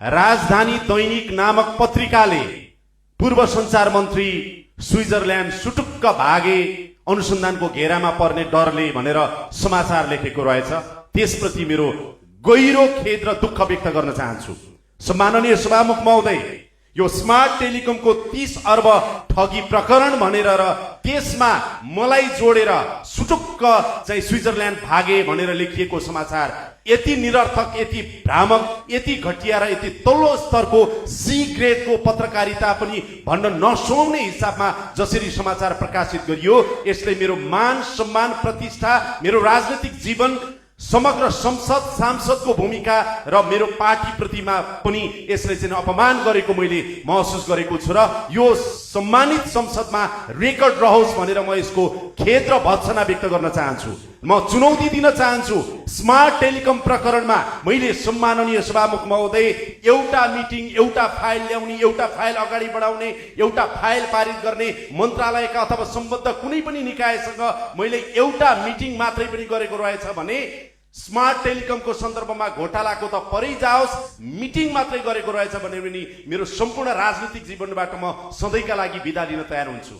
राजधानी दैनिक नामक पत्रिकाले पूर्व संचार मन्त्री स्विजरल्यान्ड सुटुक्क भागे अनुसन्धानको घेरामा पर्ने डरले भनेर समाचार लेखेको रहेछ। त्यसप्रति मेरो गहिरो खेद र दुःख व्यक्त गर्न चाहन्छु। सम्माननीय सभामुख महोदय, यो स्मार्ट टेलिकमको 30 अर्ब ठगी प्रकरण भनेर र त्यसमा मलाई जोडेर सुटुक्क चाहिँ स्विजरल्यान्ड भागे भनेर लेखिएको समाचार यति निरर्थक, यति भ्रामक, यति घटिया र यति तल्लो स्तरको सी ग्रेडको पत्रकारिता पनि भन्न नसुहाउने हिसाबमा जसरी समाचार प्रकाशित गरियो, यसले मेरो मान सम्मान प्रतिष्ठा, मेरो राजनीतिक जीवन, समग्र संसद सांसदको भूमिका र मेरो पार्टी प्रतिमा पनि यसले चाहिँ अपमान गरेको मैले महसुस गरेको छु र यो सम्मानित संसदमा रेकर्ड रहोस् भनेर म यसको खेद र भर्त्सना व्यक्त गर्न चाहन्छु। म चुनौती दिन चाहन्छु। स्मार्ट टेलिकम प्रकरणमा मैले सम्माननीय सभामुख महोदय एउटा मिटिङ, एउटा फाइल ल्याउने, एउटा फाइल अगाडि बढाउने, एउटा फाइल पारित गर्ने, मन्त्रालयका अथवा सम्बद्ध कुनै पनि निकायसँग मैले एउटा मिटिङ मात्रै पनि गरेको रहेछ भने स्मार्ट टेलिकमको सन्दर्भमा घोटालाको त परै जाओस्, मिटिङ मात्रै गरेको रहेछ भने पनि मेरो सम्पूर्ण राजनीतिक जीवनबाट म सधैँका लागि बिदा लिन तयार हुन्छु।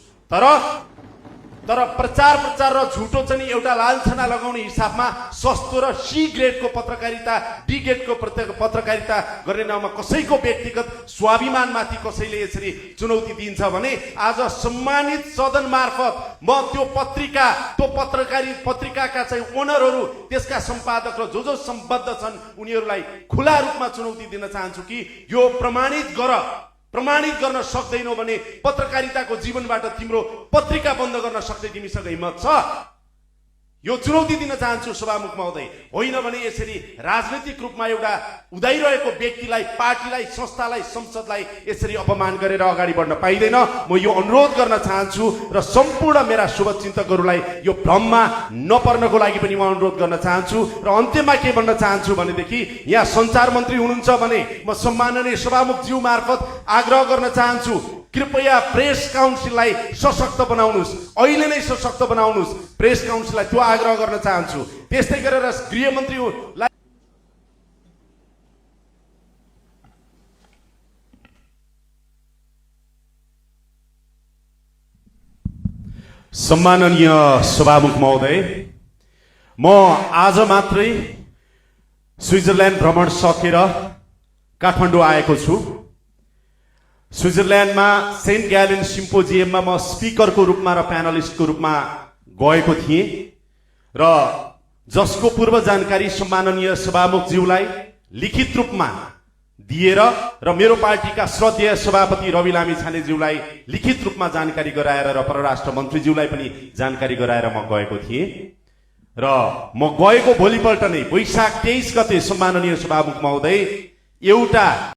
तर प्रचार र झुटो चाहिँ एउटा लान्छना लगाउने हिसाबमा सस्तो र सी ग्रेडको पत्रकारिता, डी ग्रेडको पत्रकारिता गर्ने नाममा कसैको व्यक्तिगत स्वाभिमानमाथि कसैले यसरी चुनौती दिन्छ भने आज सम्मानित सदन मार्फत म त्यो पत्रिकाका चाहिँ ओनरहरू, त्यसका सम्पादक र जो सम्बद्ध छन् उनीहरूलाई खुला रूपमा चुनौती दिन चाहन्छु कि यो प्रमाणित गर्न सक्दैनौ भने पत्रकारिताको जीवनबाट तिम्रो पत्रिका बन्द गर्न सक्दै तिमीसँग हिम्मत छ? यो चुनौती दिन चाहन्छु सभामुख महोदय। होइन भने यसरी राजनीतिक रूपमा एउटा उदाइरहेको व्यक्तिलाई, पार्टीलाई, संस्थालाई, संसदलाई यसरी अपमान गरेर अगाडि बढ्न पाइँदैन। म यो अनुरोध गर्न चाहन्छु र सम्पूर्ण मेरा शुभचिन्तकहरूलाई यो भ्रममा नपर्नको लागि पनि म अनुरोध गर्न चाहन्छु। र अन्त्यमा के भन्न चाहन्छु भनेदेखि यहाँ सञ्चार मन्त्री हुनुहुन्छ भने म सम्माननीय सभामुखज्यू मार्फत आग्रह गर्न चाहन्छु, कृपया प्रेस काउन्सिललाई सशक्त बनाउनुहोस्, अहिले नै सशक्त बनाउनुहोस्। प्रेस काउन्सिललाई त्यो आग्रह गर्न चाहन्छु। त्यस्तै गरेर गृहमन्त्रीलाई सम्माननीय सभामुख महोदय, म आज मात्रै स्विजरल्यान्ड भ्रमण सकेर काठमाडौँ आएको छु। स्विजरल्यान्डमा सेन्ट ग्यालेन सिम्पोजियममा म स्पिकरको रूपमा र प्यानलिस्टको रूपमा गएको थिएँ र जसको पूर्व जानकारी सम्माननीय सभामुखज्यूलाई लिखित रूपमा दिएर र मेरो पार्टीका श्रद्धेय सभापति रवि लामिछानेज्यूलाई लिखित रूपमा जानकारी गराएर र परराष्ट्र मन्त्रीज्यूलाई पनि जानकारी गराएर म गएको थिएँ र म गएको भोलिपल्ट नै वैशाख 23 गते सम्माननीय सभामुख महोदय एउटा